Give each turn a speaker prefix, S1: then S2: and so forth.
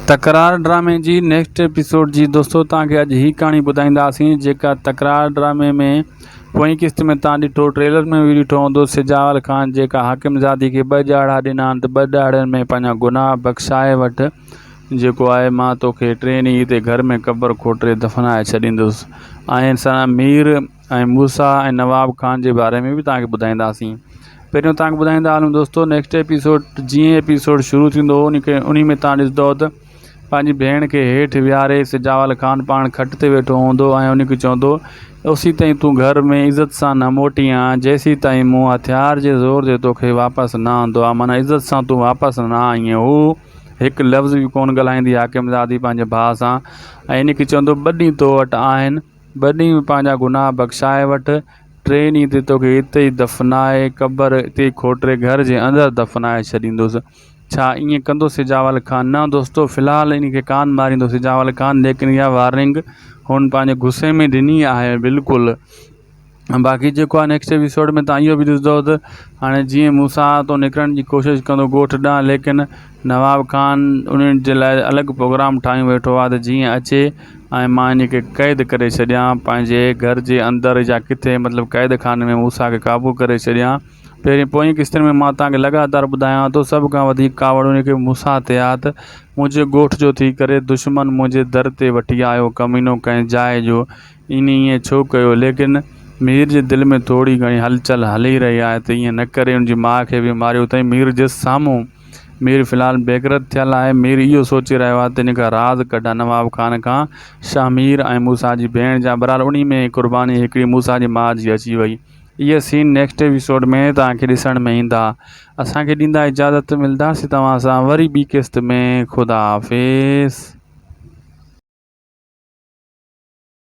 S1: تڪرار ڊرامي جي نيڪسٽ ايپيسوڊ جي دوستو توهان کي اڄ هي ڪهاڻي ٻڌائينداسين جيڪا تڪرار ڊرامي ۾ پوئين قسط ۾ توهان ڏٺو ٽريلر ۾ به ڏٺو هوندو سجاول خان جيڪا حاڪم زادي کي ٻه ڄاڙا ڏنا آهن ته ٻه ڏهاڙن ۾ پنهنجا گناهه بخشائي وٺ جيڪو آهي مان توکي ٽئين ڏينهن هتي گهر ۾ قبر کوٽي دفنائي ڇڏيندس ۽ سان مير ۽ موسيٰ ۽ نواب خان جي باري ۾ به توهان کي ٻڌائينداسين پهريون توهان کي ٻڌائيندا هلون دوستو نيڪسٽ ايپيسوڊ جيئن ايپيسوڊ شروع ٿيندو ان کي انهي ۾ توهان ڏسندو ته پنهنجي ڀيڻ کي هيٺ ويهاري سجاول خان پاڻ کٽ تي ويٺو هوندو ۽ ان کي چوندو اوسي تائين تون گهر ۾ عزت سان نه موٽي آن جيسي تائين مون هٿيار جي زور تي توکي واپس نه آندو آ معنيٰ عزت سان تون واپس نه آئين هو هڪ لفظ به ڪونه ڳالهائيندي حاڪم زادي پنهنجي ڀاء سان ۽ ان کي چوندو ٻه ڏينهن تو وٽ آهن ٻه ڏينهن ۾ پنهنجا گناهه بخشائي وٺ، ٽئين ڏينهن تي توکي اتي ئي دفنائي، قبر اتي ئي کوٽري گهر جي اندر دفنائي ڇڏيندس. ڇا ائين ڪندو سجاول خان؟ نه دوستو في الحال ان کي ڪانه ماريندو سجاول خان ليڪن اها وارننگ هن پنهنجي غصي ۾ ڏني آهي بلڪل. باقي جيڪو آهي نيڪسٽ ايپيسوڊ ۾ تان اهو به ڏسندو ته هاڻي جيئن موسيٰ تو نڪرڻ جي ڪوشش ڪندو ڳوٺ ڏانهن ليڪن نواب خان انهن جي لاء الڳ پروگرام ٺاهيون ويٺو آهي ته جيئن اچي ۽ مان ان کي قيد ڪري ڇڏيان پنهنجي گهر جي اندر يا ڪٿي مطلب قيد خاني ۾ موسيٰ کي قابو ڪري ڇڏيان پهرين پوئين قسطن ۾ مان توهان کي لڳاتار ٻڌايان ٿو سڀ کان وڌيڪ ڪاوڙ ان کي موسيٰ تي آهي ته منهنجي ڳوٺ جو ٿي ڪري دشمن منهنجي در تي وٺي آيو ڪمينو ڪنهن جاء جو ان ائين ڇو ڪيو؟ ليڪن مير جي دل ۾ ٿوري گهڻي هلچل هلي رهي آهي ته ائين نه ڪري ان جي ماء کي به ماريو اٿائين مير جي سامهون. مير في الحال بيغرت ٿيل آهي. مير اهو سوچي رهيو آهي ته ان کان راز ڪڍان نواب خان کان شاهمير ۽ موسيٰ جي ڀيڻ جا. بهرحال انهي ۾ قرباني هڪڙي موسيٰ جي ماء جي اچي وئي. اهي سين نيڪسٽ ايپيسوڊ ۾ توهان کي ڏسڻ ۾ ايندا. اسان کي ڏيندا اجازت ملداسين توهان سان وري ٻي قسط ۾ خدا حافظ.